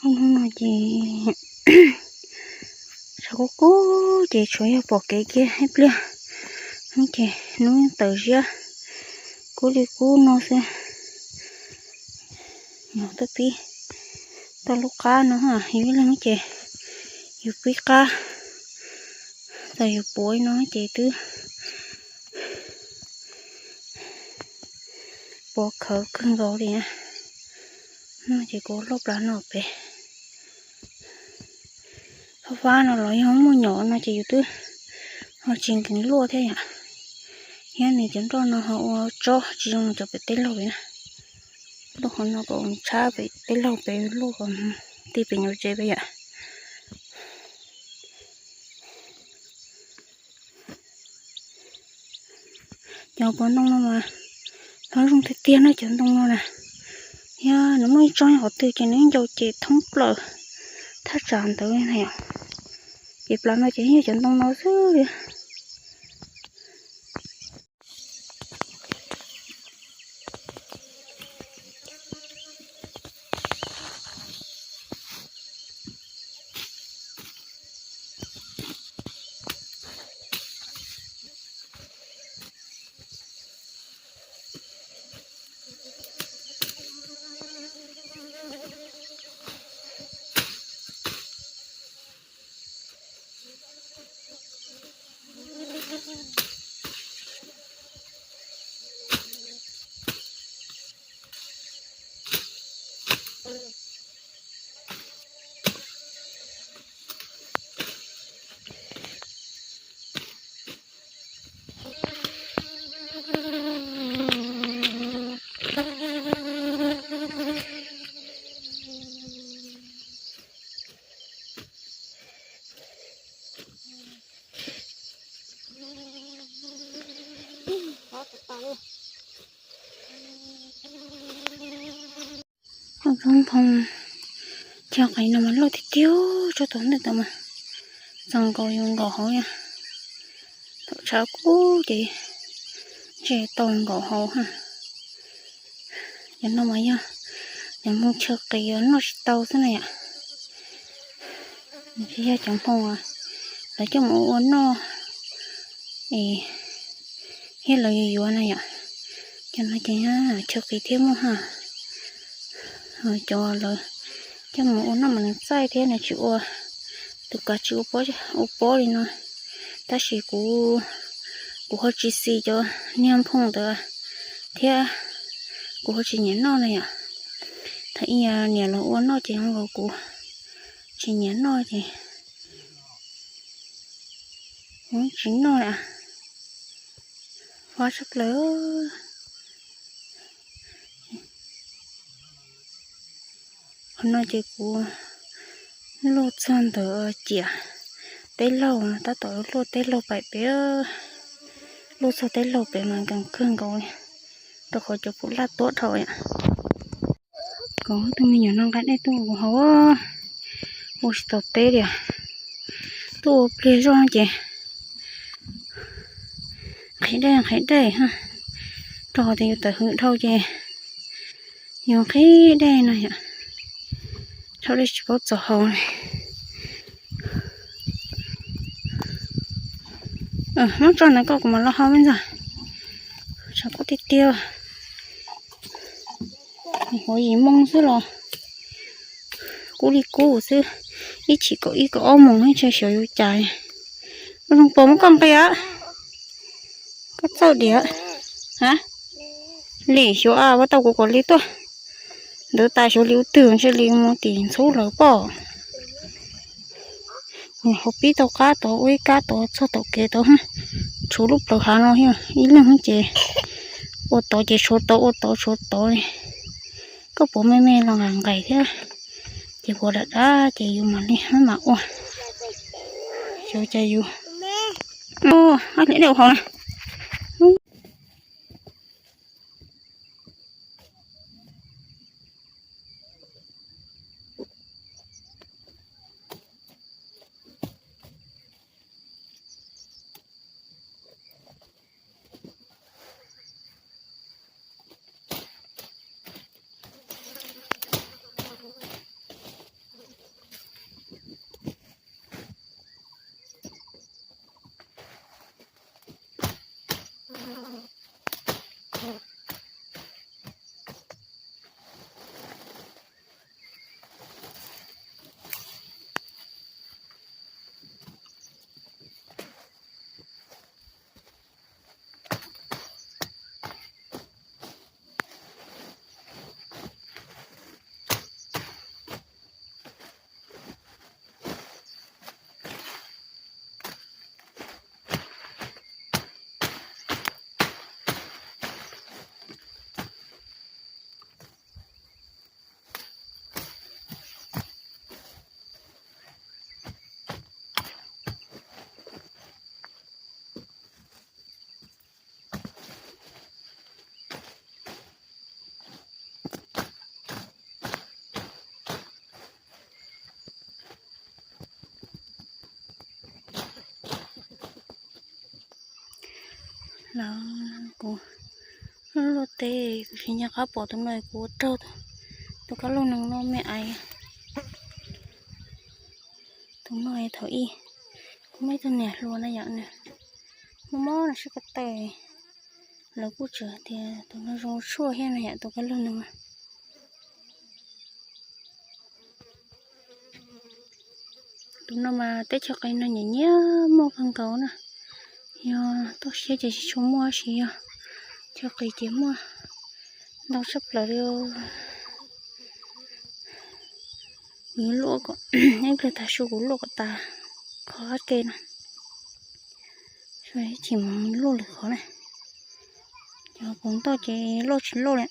Hnub no ces tshav kub kub ces tsuas yog pom kev kiag ib pliag, hnub ces hnub tawm ziab kub li kub no xwb. Yog tuaj pib tau lub qab no, yus ib leeg ces yus pib qab, txawm yus puav no ces twb pov khawv kawg nkaus li. No ces kuv loj plab no pem. Fab fab no los yog muaj nyom no ces yus twb ho tsis nkees luaj thiab yom. Thiab nws cov nroj no ho ua tsob tsis zoo cov pem teb laug pem na. Lub qhov no kom tshab pem teb laug pem luaj kom ti pem nyuam tsev pem yom. Cov puav ntoo no mas loj zoo tiag tiag na cov ntoo no na. Yog nws muaj ib tsob nyob qhov twg ces nws ncau ces thoob plaws thaj tsam ntawd na yom. Ces plab no ces yog cov ntoo no xwb li. Tsob ntoo chaw qis no mas loj tiag tiag, tsob tau ntej tau mas txog nkaus yus nkaum hauv yom. Thaum tshav kub ces ntshe tau nkaum hauv. Cov no mas yog cov ntoo chaw qis noj tsis tau xwb na yom. Nws tsis yog cov ntoo lawv coj mus ua noj es thiab lawv yuav yuav na yom. Cov no ces chaw qis thiab muaj ha. Cov lawv coj mus ua noj mas nws txaij thiab nws tsis ua, tus kav tsis ua pob li no. Tab sis kuv, kuv ho tsis xis cov niag nphoo ntawd thiab kuv ho tsis nyiam noj na yom. Thaum ub niam los ua noj ces zoo nkaus kuv tsis nyiam noj ces kuv tsis noj li. Fab tshaj plaws. Qhov no ces kuv luaj txog ntawm ciam teb laug, tab tom luaj teb laug pem pem, luaj txog teb laug pem mas nkees kawg nkaus li, rau qhov cov pum laj tuab dhau. Kom tus me nyuam no nqa dej tuaj ua hauv, ua tsis tau teb li. Tuaj ua pliag zoj ces nqhis dej nqhis dej, rau qhov tias yus tawm hwv dhau ces yus nqhis dej no yom, rau dej tsis paub txog hauv li. Muab tso ntawd koj kuv mam los hau me ntxhais. Tshav kub tiag tiag. Huv yim moo xwb los kub li kub xwb. Ib chim kaum ib kaum ob moos ib tsa xyov yus cas. Ua zoo pom muab koj nqis, koj txawj diam. Lim xyov a ua tau kuv kom li tuaj. Ntawd tas xyov li ua twg ntshe li mus tim ntxhub lawm pob. Nws ho pib tau qab tod ua ib kab tod txog tom kev tod, tshuav lub plawv hav no ib leeg ces ua tod ces tshuav tod ua tod tshuav tod li. Koj puas me me los nqaim nqaim thiab, ces puas dam dab ces yus mam li mam ua. Xyov cas yus, ob hliv dej ua hauv na. Kuv luaj teb, kuv tsis nco qab pom tus no, kuv ua raug tus kab laug nees no me aiv. Tus no thaum ub kuv muaj ib tug niam hluas na yom, nws mob mob no sib ko taw, lawv kuj tseem tias tus no zoo tshuaj thiab no yom, tus kab laug nees. Tus no mas teb chaws qis no nyiam nyiam muaj kawg nkaus na, yog toj siab ces tsis tshua muaj, tab sis yog chaw qis ces muaj ntau tshaj plaws li. Kuv yuav luaj kom, ib pliag tav su kuv luaj kom tas qhov qab ke na, ib chim mus luaj lwm qhov na, cov kuv ntoj ces loj tsis loj li.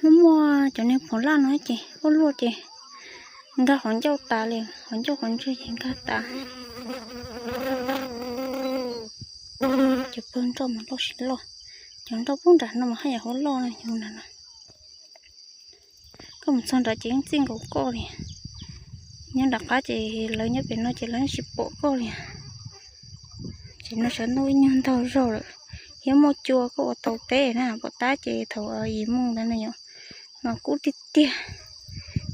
Muaj muaj cov niag phuam laj no ces ua luaj ces nkag qhov ncauj tas li, qhov ncauj qhov ntswg ces nkag tas. Cov pawg nroj mas loj tsis loj, cov nroj pub nram no mas haj yam hauv loj na, cov nram no. Koj mus txog nrad ces yeej txij nkaus koj li. Nyob nram qab ces lawv nyob pem no ces lawv yeej tsis pom koj li. Ces no sawv ntuj ib nyuag ntaug zog lawm, yog muaj cua koj ua tau teb na, pom tab ces thaum yim moo ntawd no yom, mas kub tiag tiag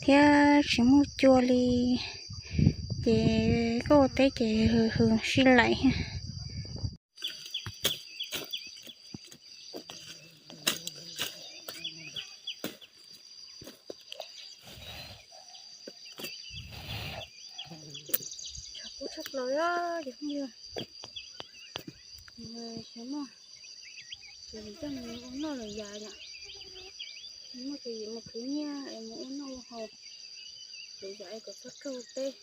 thiab tsis muaj cua li, ces koj ua teb ces hws sib laim. Tshav kub tshaj plaws os cov phooj ywg. Xyov muaj, ces coj mus ua noj lawm yam yom. Muaj ces yim mus khwv nyiaj es mus ua noj ua haus, ces yam es kom txhob raug teb.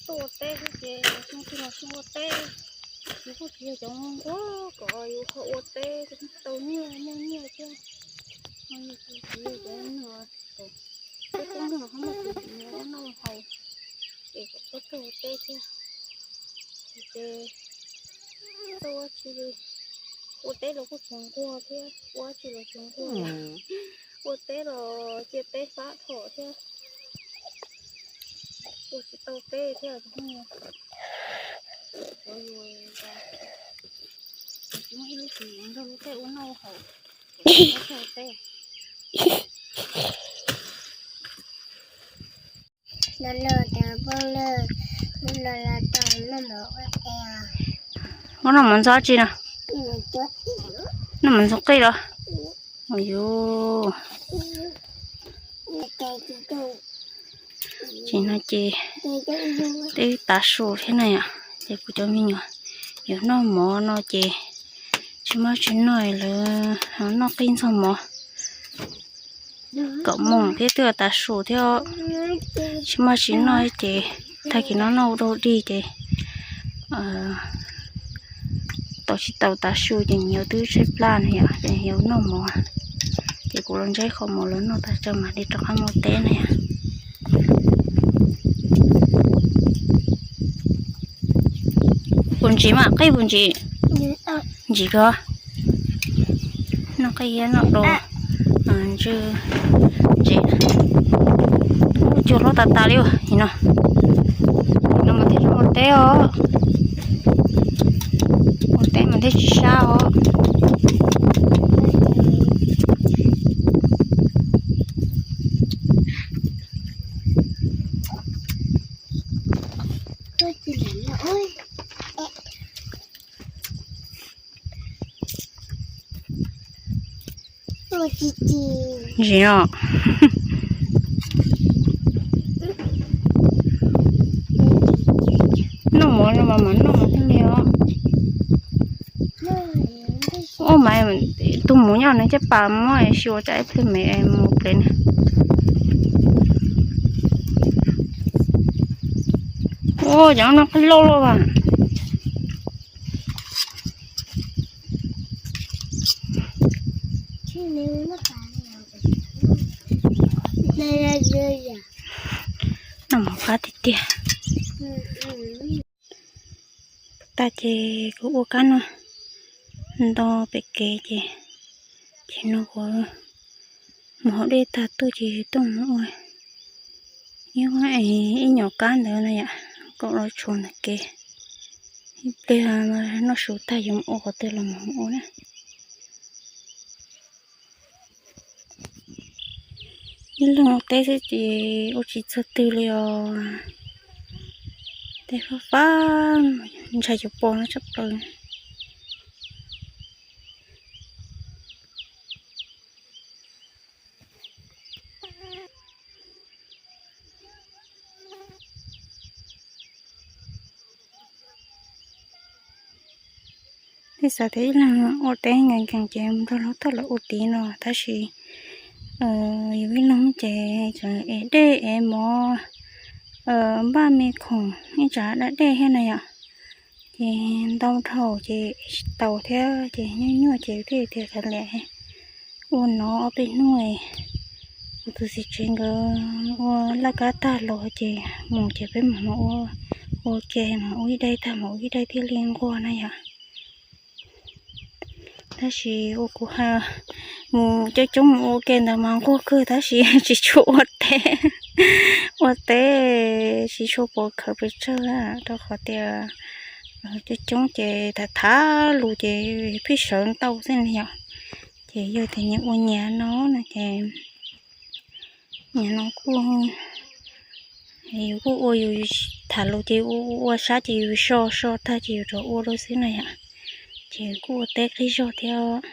Tuaj ua teb xwb ces xyoo twg los xyoo ua teb, yus kuj tsis yog cov nquag kom yus ho ua teb tau nyiaj muaj nyiaj thiab. Ho yus tsis yog cov neeg, peb tub neeg ho muaj tus mus ua noj haus, ces kom txhob raug ua teb thiab. Ces txhob ua tsi li, ua teb los kuj tsis nquag thiab, ua tsi los tsis nquag, ua teb los cia peb fab dhom thiab. Ua tsis tau teb thiab. Muaj ib lub tsis nrog lub teb ua noj haus, ua teb. Muab noj mov ntxob tsi no? Noj mov ntxob qij los? Yus, ces no ces twb tav su thiab na yom, ces kuv cov me nyuam yuav noj mov no ces tsis muaj tsi noj, lawv noj qij ntxog mov kaum moos thiab twb tav su thiab, tsis muaj tsi noj ces tag kis no noj ua dog dig ces tau tsis tau tav su ces nyias twb tshaib plab na yom, ces yuav noj mov, ces kuv los ntsib qho mov los noj tas tso mam li rov qab mus teb na yom. Puas ntsim mas qij puas ntsim? Ntsim kawg. Noj qij thiab noj dua, ntsw ntsim. Cua hlob tas tas li no. No mas thiaj ua teb os. Ua teb mas thiaj tsis sab os. Ntsim os. Noj mov no mas mam noj mov thiaj li os. Ub mas tus mus nyob nws caj pas muab es xyuas tsam ib pliag me mus pem na. Ua cov no qij loj loj as. Noj mov qab tiag tiag. Tag ces kuv ua kab noj nto pem kev ces, ces no kuv mus hauv dej tag tuaj ces tuaj mus ua Ib nyuag kab ntawd no yom, kaum lub tshuas ntawm kev. Ib pliag noj su tag yuav mus ua qhov twg los mus ua na. Ib leeg ua teb xwb ces ua tsis txog twg li os. Teb fab fab, ntshai yuav poob no tshaj plaws. Tej xav tias ib leeg ua teb nkees nkees ces mus nrog luag tuaj lawv ua tid no, tab sis yus ib leeg ces tseem ev dej ev mov, npaj me khoom ib tsam da dej thiab na yom. Ces ntau dhau ces tsis tau thiab ces nyuaj nyuaj ces thiaj tias kav liam, ua no ob peb hnub, kuv tus txiv tsev nkawd ua laj kab tag los ces mus ces peb mam ua, ua ke mas ua ib daim tag mas ua ib daim thiaj li nquag na yom. Tab sis ua kuv mus coob coob mus ua ke ntawd mas nquag kawg tab sis tsis tshua ua teb, ua teb tsis tshua pom khawv pes tsawg rau qhov tias coob coob ces tham tham lus ces pheej sawv ntau xwb li yom. Ces yog tias nyias ua nyias no no ces nyias no kuj, yus kuj ua yus tham lus ces ua ua sab ces yus so so tag ces yus rov ua rau xwb na yom. Ces kuj ua teb qib zog thiab.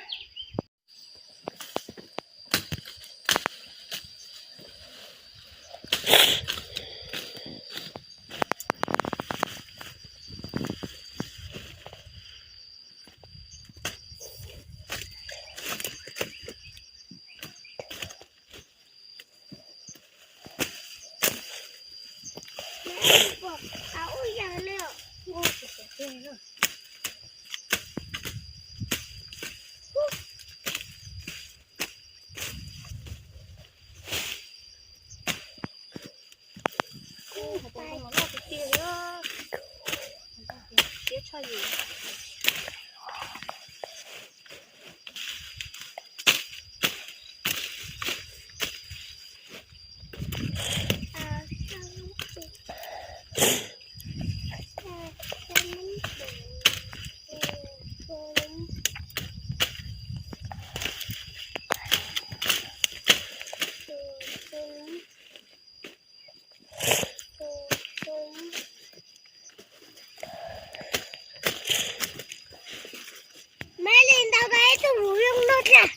Maiv li ntau tau ib tug mus zoo no tag.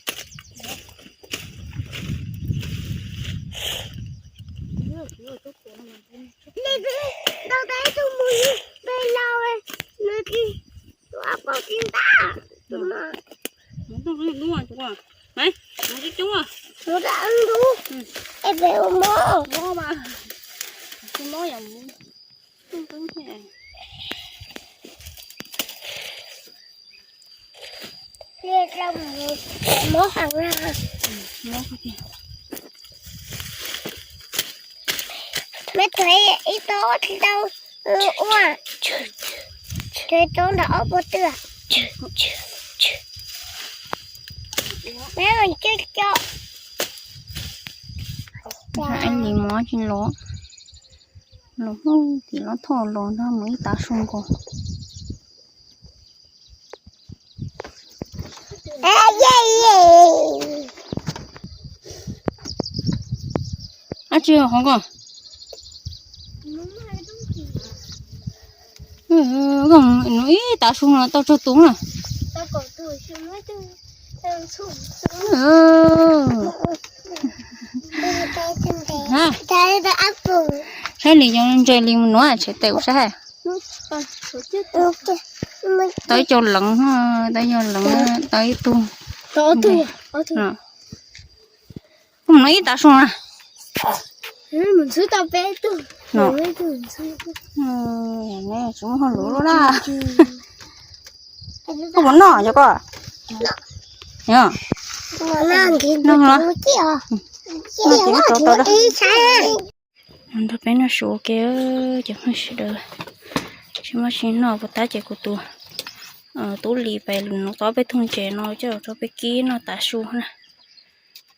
Ntau tau ib tug mus zoo pem laus, nws tsis tua pom tsis ntab. Tus da ntub es pem ua mob. Mob heev na. Maiv thuav ib tau tsis tau ua, thuav tau ntawm ob puas twg. Maiv coj coj. Li mov tsis los, los hnub tim lub thoj los ntag mus ib tav su nkaus. Ab tsi hov ko. Ib tav su no tau tsawg tus na. Saib li cov ntses li mus nuav tshem tes ua saib. Tau ib co leev, tau ib co leev, tau ib tug. Kuv mus no ib tav su na. Tsis muaj hauj lwm lawm na. Koj puas noj cov ko? Noj los. Noj ces wb rov tau da. Nrog peb noj su ua ke cov phooj ywg sawv daws. Tsis muaj tsis noj puas tab ces kuv tus tub Lis pais lwm nuav tau peb tug ntses no coj rau peb kib noj tav su na.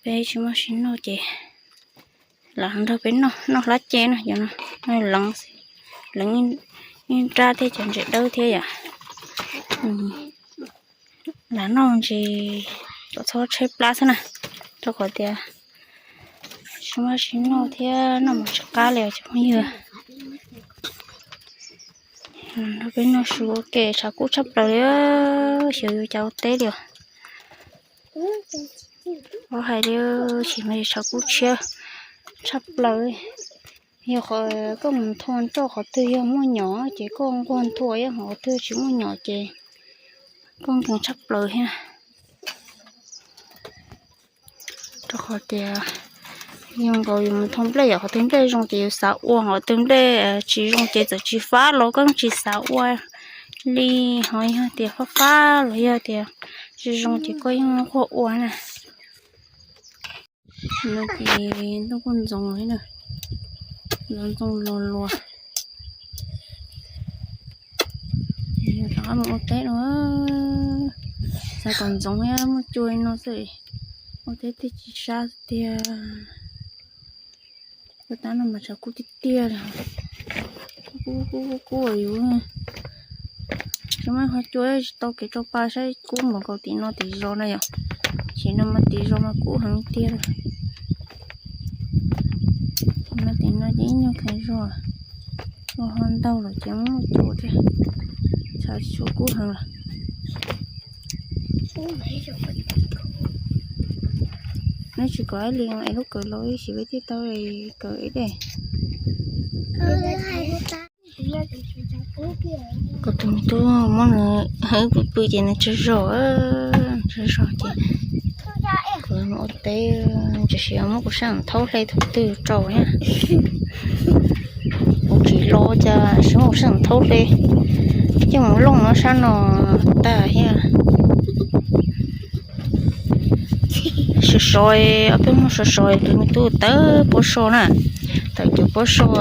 Peb tsis muaj tsis noj ces Lam nrog peb noj, noj hlab ce na, yog no, leev, leev ib nrab thiab cov ntses dawb thiab yom. Lam noj ntses kom txhob tshaib plab xwb na, rau qhov tias sib mab sib noj thiab noj mus tsis qab li os cov phooj ywg. Nrog peb noj su ua ke, tshav kub tshaj plaws li, xyov yuav cas ua teb li os. Ua hais li, tsis mas tshav kub tshiab tshaj plaws. Yog koj mus nthua nroj qhov twg yog muaj nyom ces koj nquag nthua, yog qhov twg tsis muaj nyom ces koj nkees tshaj plaws thiab. Rau qhov tias zoo nkaus yus mus nthua nplej, yog qhov twg nplej zoo ces yus xav ua, qhov twg nplej tsis zoo ces txawm tsis fab los koj tsis xav ua li. Ho yog tias fab fab los yog tias tsis zoo ces koj yeej quaj ua na. No ces ntuj kuj ntxoov thiab na, ntxoov ntxoo luas luas. Rov qab mus ua teb no, xav kom ntxoov thiab muaj cua li no xwb, ua teb thiaj tsis sab tiag. Tab no mas tshav kub tiag tiag li, kub kub kub kub yus. Tsis muaj qhov cua, tsis tau kev tso pa saib kub npaum nkaus tim no tim zos na yom. Tim no mas tim zos mas kub heev tiag. Tim no tim no ces ib nyuag kheev zos, ua ho ntau lawm ces muaj cua thiab, tshav tsis tshua kub heev lawm. Neb tsis kom ib li es lub kawm los ib sim peb thiaj tau kawm ib dej. Kuv tus me tub muab nws hwb pw pw ces nws tsaug zog, tsaug zog ces kuv mus ua teb, tiam sis muab kuv sab nthawb hle thaum twg rau na. Kuv tsis los cas sib muab kuv sab nthawb hle, coj mus looj no sab no tag thiab. Sov sov, ob peb hnub sov sov tus me tub tawm pob soj na, tawm cov pob soj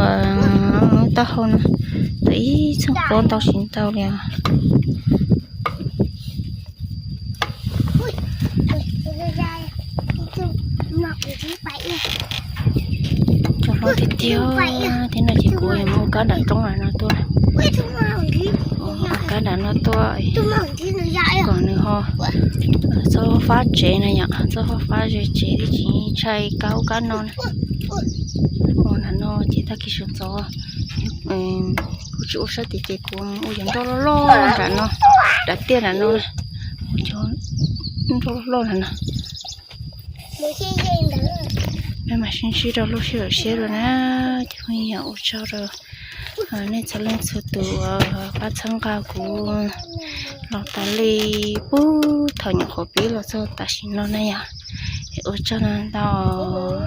no taub hau no, tawm ib txheej pob ntau tsis ntau li os. Cov hlob tiag tiag, thiab no ces kuv mus ua kab nram roob no tuaj, ua kab nram no tuaj kom nws ho txhob fab tsev na yom, txhob fab tsev, tsev twb tsis ntshai kab ub kab no na. Ua nram no ces tag kis sawv ntxov kuv tsis ua sab tid ces kuv ua cov nroj loj loj nram no, nram tiaj nram no, ua cov nroj loj loj nram no. Peb mam sib ntsib rau lub sij hawm tshiab dua na. Ces phooj ywg, ua tsaug rau nej txhua leej txhua tus pab txhawb nqa kuv los tas li puag thaum nyuam qhuav pib los txog tam sim no na yom. Ua tsaug ntau.